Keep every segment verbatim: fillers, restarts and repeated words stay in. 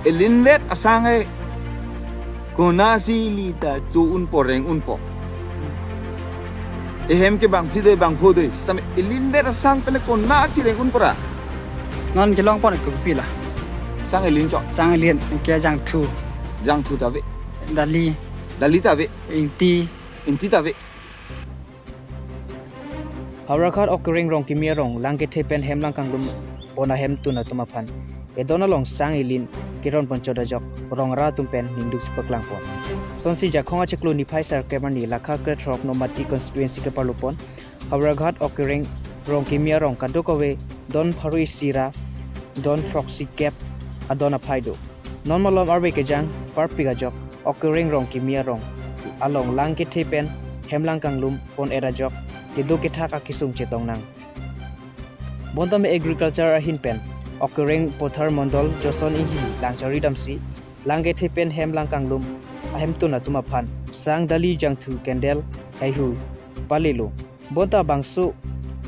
Elinvet asang ke konatsi ili ta cho unpo reng unpo. Ehem ke bangphli dei bangpho dei. Sitame elinvet asang pen konatsi reng unpo ra. Non kelong pon ke kopi la? Sang elin chot. Sang elin ke jangthu. Jangthu ta ave. Dali. Dali ta ave. Ingti. Ingti ta ave. Howraghat Okereng Rongkimi arong lang kethe pen hem lang kanglum pon ahemtun atum aphan edon along sang elin keron pon chot ajok rong ara atum pen ningduk chepaklang pon. Sonsi Jakhong achiklo niphai sar kemarni lakha krethrok Nomati constituency keparlo pon Howraghat Okereng Rongkimi arong kadokave don pharo isi ra don throksi kep adon aphai do. Non malom arve kejang parpik ajok Okereng Rongkimi arong along lang kethe pen hem lang kanglum pon et ajok kedo kethak akesung chetong nang. Bonta me agriculture ahin pen Okereng Pothar Mondol Joson Inghi lang chari damsi lang kethe pen hem lang kanglum ahemtun atum aphan sang, dali, jangthu, candle, heihui palelo. Bonta bangso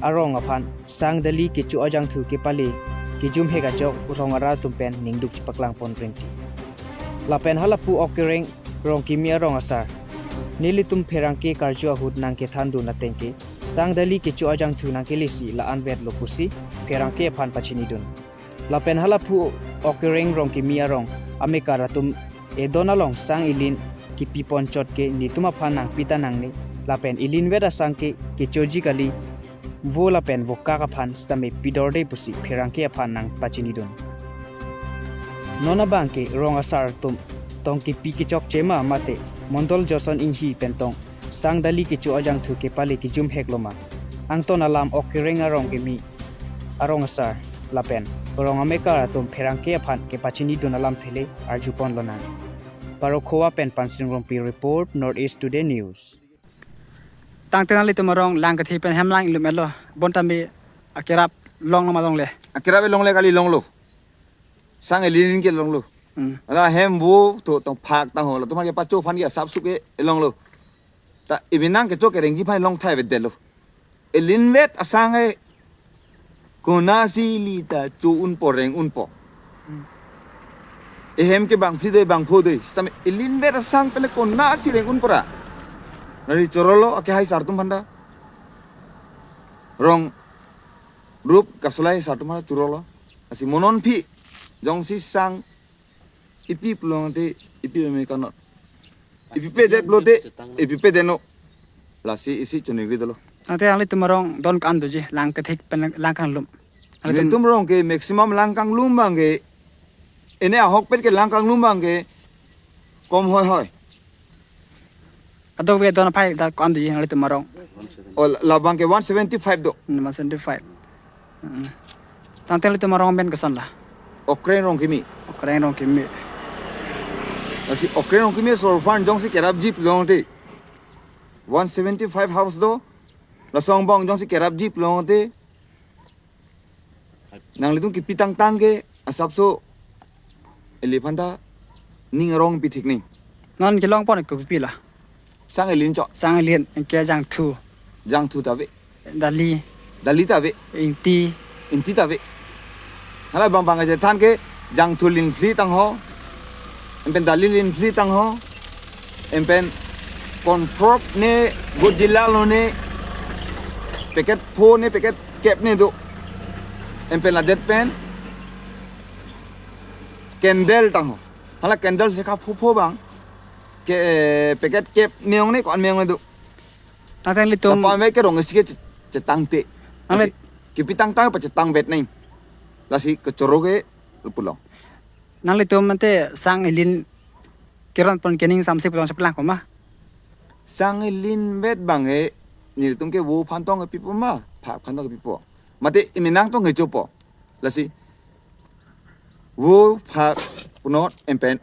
arong aphan sang, dali, kecho ajangthu kepale kejumhek ajok rong ara atum pen ningduk chepaklang pon rinti. Lapen halapu Okereng Rongkimi arong asar, nelitum pherangke karju ahut nangkethan dun ateng ke sang, dali, kecho ajangthu nangkelesi la-an vetlo pusi pherangke aphan pachini dun. Lapen halapu Okereng Rongkimi arong amekar atum edon along sang elin kepi pon chot ke netum aphan nangpi ta nangne, lapen elinvet asang ke kechoji kali, vo lapen vokak aphan sitame pidor dei pusi pherangke aphan nangpachini dun. Non abang ke rong asar atum tong kepi kechokche ma mate Mondol Joson Inghi pen tong sang, dali, kecho ajangthu kepale kejumheklo ma? Angton alam Okereng arong kimi arong asar lapen rong amekar atum pherangke aphan kepachini dun alamthe le arju ponlo nang. Paro Khowa pen Pansing Rongpi report, North East Today News. Tangte nanglitum arong lang kethe pen hem lang ilum etlo, bonta me akerap longloma longle? Akerap elongle kali, longlo. Sang elin ke longlo. Hmm. Hala hem vo to tong phak tang ho, latum aphan kepacho aphan ke asap sup ke elonglo. Ta evenang kecho kerengji aphan elong thai avedetlo. Elinvet asang ke konatsi ili ta cho unpo reng unpo. Ehem ke bangphli dei bangpho dei. Sitame elinvet asang pen konatsi reng unpo ra. Nari chorolo akehai asar atum aphan ta. Rong rup kasolai asar atum aphan ta chorolo. Lasi mo non aphi jongsi sang ipi pulote ipi meme kanot. Ipi pedet pulote ipi pedetnon. Lasi isi choningri dolo. Ante nanglitum arong don ko-an doji lang kethek pen lang kanglum? Nanglitum arong ke maximum lang kanglum abang ke, ene ahokpet ke lang kanglum abang ke kom hoi hoi. Kadokave don aphai ta ko-an doji nanglitum arong? O, labang ke one seventy-five do. Hmm, one seventy-five. Hmm. Tangte nanglitum arong amen koson la? Okereng Rongkimi. Okereng Rongkimi. Lasi Okereng Rongkimi asor aphan jongsi kerapji pulote one seventy-five house do. Lason abang jongsi kerapji pulote nanglitum kepi tangtang ke asapso ili aphan ta ning arong pi thik ning. Non kelong pon ke kopi la? Sang elin chot. Sang elin, ke jangthu? Jangthu ta ave. Dali? Dali ta ave. Ingti? Ingti ta ave. Hala bang bang aja than ke jangthu lin phli tang ho. Empen dali lin phli tang ho. Empen comfort ne, Godzilla lo ne, packet pho ne, packet kep ne do. Empen ladet pen candle tang ho. Hala candle si kapho pho abang ke, eh, packet kep me-ong ne, ko-an me-ong ne do. Tangte nanglitum, lapu ave ke rong isi ke che-, chetangte. Nangle- Lasi kepi tangtang pachetang vet nang. Lasi kechoro ke pulo. Nanglitum ante sang elin keron pon kening samse pulo cheplang ko ma? Sang elinvet abang ke nelitum ke vo aphan tong kepipo ma, phak aphan tong kepipo. Mate emenang tong kechopo. Lasi vo phak punot empen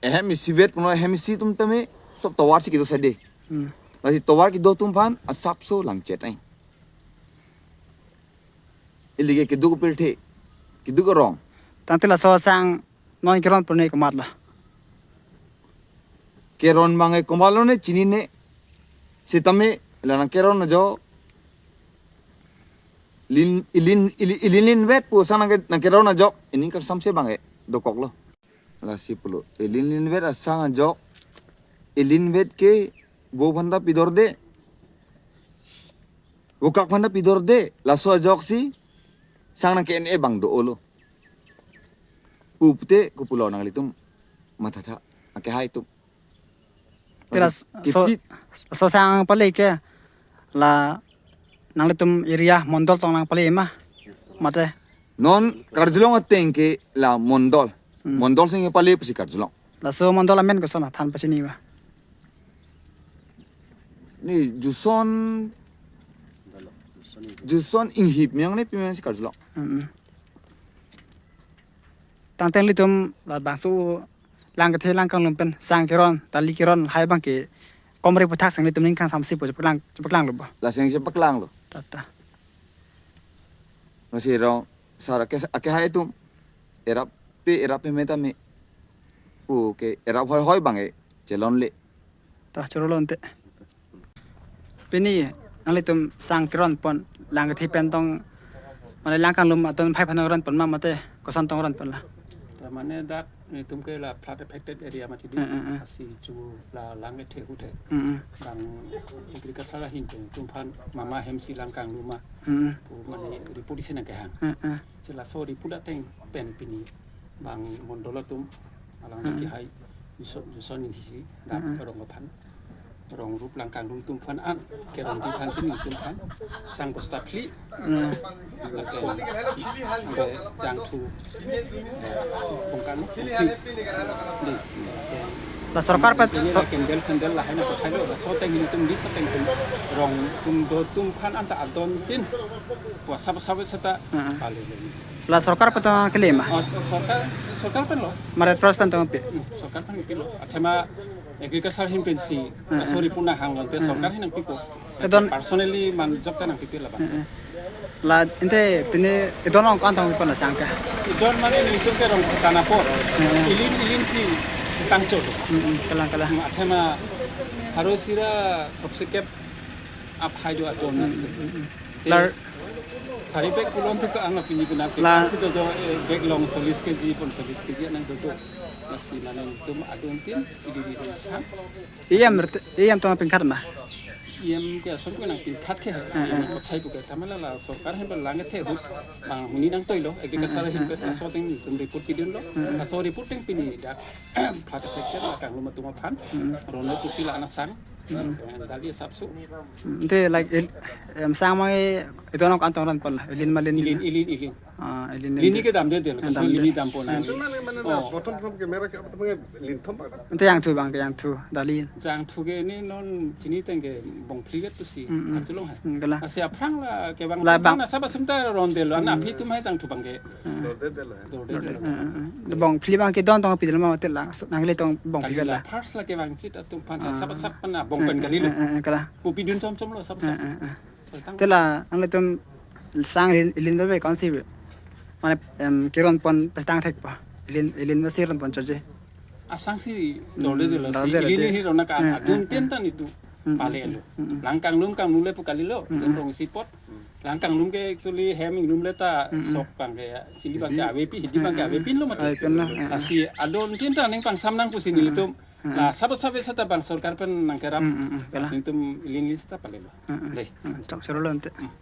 ehem isivet punot ehem isi atum tame sob tovar si kedo sade. Hmm. Lasi tovar kedo atum aphan asapso langchet ai. Ili ke keduk pirthe, keduk arong. Tangte laso sang non keron pon ke komat la? Keron abang ke komat lo ne chinine. Sitame la nangkeron ajo lin, ilin, ili, ilin lin vet pu sang nang ke, nangkeron ajok ining kasamse abang ke dokoklo. Lasi pulo. Elin linvet asang ajok. Elinvet ke vo aphanta pidorde. Vokak aphanta pidorde. Laso ajoksi sang nang ke-en-e abang do-olo. Pute kopulo nanglitum mathatha. Akehai atum. Te la so, Kipit. So sang pale ke la nanglitum area mondol tong nangpale ma. Mate. Non karjulong ateng ke la mondol. Hmm. Mondol sing pale pusi karjulong. Laso mondol amen koson than pachini ba. Ne Juson, Juson Inghip miyang ne pi miyang si karjulong. Hmm. Tangte nanglitum labangso lang kethe lang kanglum pen sang keron, dali keron lahai abang ke komre puthak sang nanglitum ning kangsamsi pu chepaklang, chepaklanglo ba. La sing chepaklanglo. Tata. Lasi rong sar ake, akehai atum. Erap pe, erap pe meta me. Pu ke erap hoi hoi abang e. Chelonle. Ta chorolo ante. Pini nanglitum sang keron pon lang kethe pen tong mane lang kanglum aton phai phan ron pon ma mate koson tong ron pon la. Ta mane dak netum ke la flood affected area mati di. Eh, eh, eh. Lasi chu la lang kethe ahut he. Mm, mm. Bang agriculture ahin pen netum aphan mama hemsi lang kanglum ma. Mm, mm. Pu mane report isi nangkehang. Eh, eh. Che laso report ateng pen pini bang mondol atum alang, hmm, kehai Juson, Juson Inghip si dak, hmm, rong aphan, rong rup lang kanglum atum aphan an kerong di aphan si netum aphan sang bosta phli. Hmm. Lake, lake jangthu bongkan phli. Di. La sorkar pen, ini so- la candle sandal lahai nangpathailo, laso ateng netum di, laso ateng atum rong atum do atum aphan anta adon tin. Puasa puasa seta, hmm, pale lo. La sorkar pen tong kele ma? Oh, sorkar, sorkar pen lo. Ma Red Cross pen tong pi? Hmm, sorkar pen pi lo. Athema agriculture ahin pensi, hmm, sorry, puna hang lo, te, hmm, sorkar ahin nangpipo. Te don personally man jok ta nangpipe labang. Hmm, hmm. La ante pini idon along ko-an tong pi pon la sang ke? Idon mane netum ke rong tana apor. Hmm, hmm. Ilin, ilin si tangcho. Hmm, hmm. Kalang, kalang. Hmm, athema haro sira thopsi kep aphai do adon. Hmm, hmm, hmm, hmm. Te lar- sari bag pulon tu ka ang pini pina ke. La- si do do, eh, bag along solis K G, pon solis K G nang do do. Lasi mane netum adon tin, idi di do sang. E M ret-, E M tong pingkhat ma? E M ke ason ko nangpingkhat ke. Eh, eh. Pathai pu ke tamala la sorkar ahin pen lang kethe ahut bang huni nangtoilo, agriculture, eh, eh, ahin pen, eh, eh, laso ateng netum report pidunlo. Eh, eh. Laso report ateng pini dak flood affected la kanglum atum aphan. Eh, eh. Ronlo pusi la ana sang. Hmm. Dali asapso. Hmm, ante like il-, em, sang mai idon along ko-an tong ron pon la, ilin ma lin? Ilin, ilin, ilin. Ah, ilin, ilin. Lini ke damde del, eh, kaso damde. Lini dam pon. Eh. Laso mane, mane na, oh, bottom from camera ke apa temange linthom pak? Ante jangthu abang ke jangthu, dali. Jangthu ke ini non chini ateng ke bong phli ke tu si. Hmm, hmm. Atulong hai. Hmm, kalang. Asi aphrang la kevang la bang. Asap asem ta rondelo, ana, hmm, aphi atum hai jangthu abang ke. Hmm. Dorde del hai. Dorde del. Hmm, hmm, hmm. Bong phli abang ke don tong pidel ma hotel la, nangle tong bong phli kali la la. First la kevangchit atum aphan, ah, asap asap pen abong pen kali lo. Eh, eh, eh, kalang. Pu pidun chom chom lo asap asap. Eh, eh, eh. Te la nanglitum sang ilin, ilin bebe ko-an si be? Mane, em, keron pon pestang thek pa? Ilin, ilin bebe si ron pon choje. Asang si dorde del, hmm, si dorde del ilin te. Hi rona ka, eh, adun, eh, tin, eh, tan itu. Hmm, pale, hmm, lo. Hmm, hmm. Lang kanglum kanglum le pu kali lo. Hmm, hmm. Rong isi apot. Lang kanglum ke actually hem inglum le ta, hmm, hmm, sok abang ke ya. Sili abang ke, hidi, avepi, hidi abang ke, hmm, hmm, avepinlo mati. Avepinlo, eh, eh. Lasi adon tin ta ning pangsam nang pusi, hmm, hmm, nelitum. Hmm. La asap asap seta bang sorkar pen nangkerap. Hmm, hmm, hmm. Kalang. Lasi netum ilin li seta pale lo. Hmm, hmm. Dei. Hmm, chok chorolo ante. Hmm.